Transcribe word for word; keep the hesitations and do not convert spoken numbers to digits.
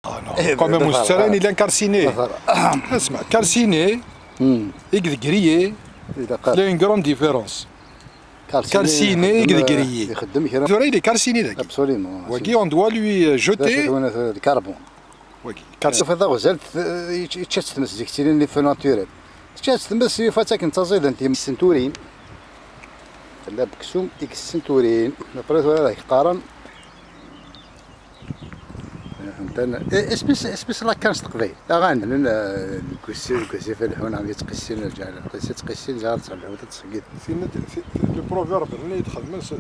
Ah non, quand même, ur tettara ayen yellan calciné. Asma, calciné, i deg grillé, il y a une grande différence. Calciné, i deg grillé. Tura, il est calciné, dagi. Absolument. Wagi, on doit lui, euh, jeter. Le carbone. Wagi, calciné. Tufiḍ taɣzalt, eh, yečč-, yečča-tt tmes, zik ttilin les feux naturels. Tečča-tt tmes, yufa-tt akken d taẓidant, i yessenturin. Tella beksum i yessenturin. Après, tura ad ak-qqaren. Fhemten. Eh, isem-is, isem-is la canne s teqbaylit? Aɣan, eh, deg usi-, deg usif lḥun, am yettqissin, lǧahel, lqis yettqissin, ziɣ ad tselḥu, ad tṣeggiḍ. Tin d, ti-, ti-, le proverbe nni i d-xedmen s,